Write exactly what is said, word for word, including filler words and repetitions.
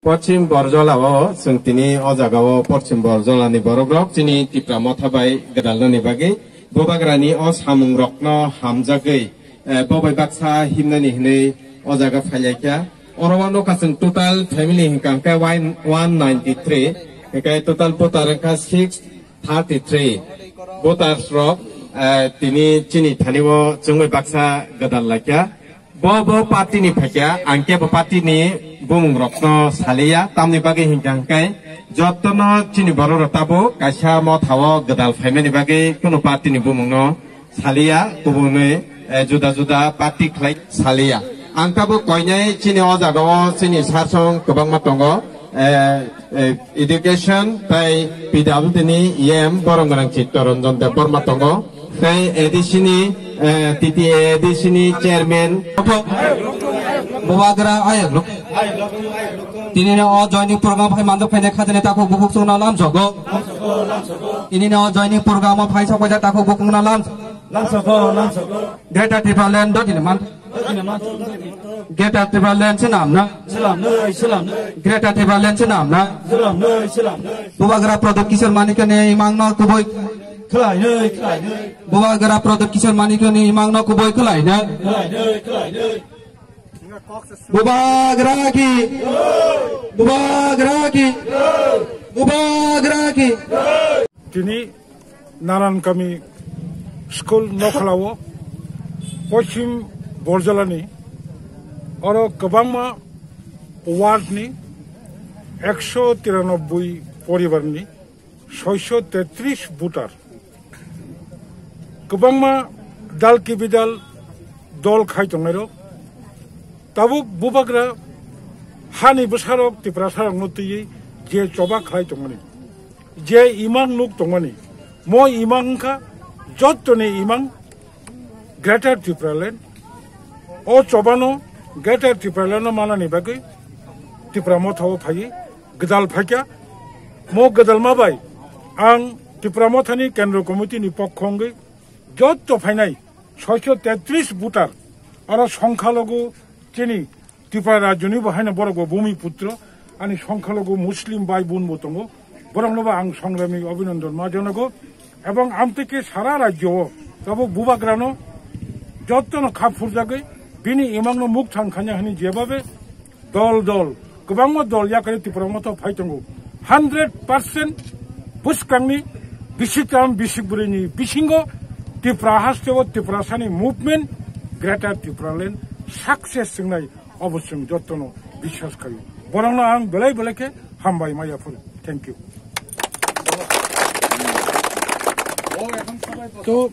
Pochim Borjola o chwng tini o jaga o Pochim Borjola ni borok rok chini Tipra Motha bai gwdalnani bagwi Bubagrani o samung rokno hamjagwi, eh, bo bai baksa himnani hinwi o jaga phailaikha. Oro o nokha chwng total family hwnkha hwnkhe one, one ninety three, hwnkhe total voter wngkha six thirty three. Voters rok, eh, tini chini thani o chwngwi baksa gwdal laikha. Bo, bo party ni phaikha, ang kebo party ni bumung rokno saliya, tamni bagwi hinkha hwnkhe jotono chini borok rok tabuk kaisa motha o gwdal phaimani bagwi kunu party ni bumung no saliya, kubuni, eh, juda juda party khlai saliya. Ang tabuk koinai chini o jaga o chini sarsong kwbangma tongo, eh, eh, education tai P W D ni E M Borom Gwnang Chitto Ranjan Debbarma tongo. Tei A D C ni, eh, T T A D C ni chairman. Bubagra ayok lok. Tini no o joining program phai mandok phai ne khajani takhuk bukhuk sungna lam jogo. Tini no o joining program o phai sok phai takhuk bukhuk na lam. Lam soko, lam soko. Greater Tipraland do tini man. Greater Tipraland se nam na. Selam noi, selam noi. Greater Tipraland se nam na. Selam noi, selam noi. Bubagra Pradyut Kishore Manikya ni imang no kubui. Khlai noi, khlai noi. Bubagra Pradyut Kishore Manikya ni imang no kubui khlai noi. Khlai noi, khlai noi. Bubagra ki. Bubagra ki. Bubagra ki. Tini Narankami school nokhlao Pochim Borjolani oro kwbangma ward ni ekso tiranoboi poribar ni soiso tetris voter. Kwbangma dal kibidal dol khai tongnairok. Tabuk Bubagra hani bwsarok Tiprasarokno twiwi je choba khlai tongmani, je imang nuk tongmani, mo imang wngkha jottoni imang Greater Tipraland. O chobano Greater Tipraland no manani bagwi Tipra Motha o phaiwi gwdal phaikha. Mo gwdalma bai ang Tipra Mothani Kendro Committee ni pokho wngwi jotto phainai soiso tetris voter, aro songkhalogo chini Tripura rajyoni bo haino borok bo bhumi putro, ani songkhalogo Muslim bai bun bo tongo, borokno bo ang songrami abhinandan ma janago, ebong amtike sara rajyo o tabuk Bubagrano jottono khap phurjagwi bini imangno mukthang khanya hwnwi jebabe dol dol, kwbangma dol yakari Tipra Motha phai tongo. Hundred percent bwskangni bisi tam bisi bwrwini bisingo Tipra hasteo Tiprasani movement Greater Tipraland success wngnai, obo chwng jottono biswas khaio. Borokno ang belai belai khe hambai ma yaphuru. Thank you. To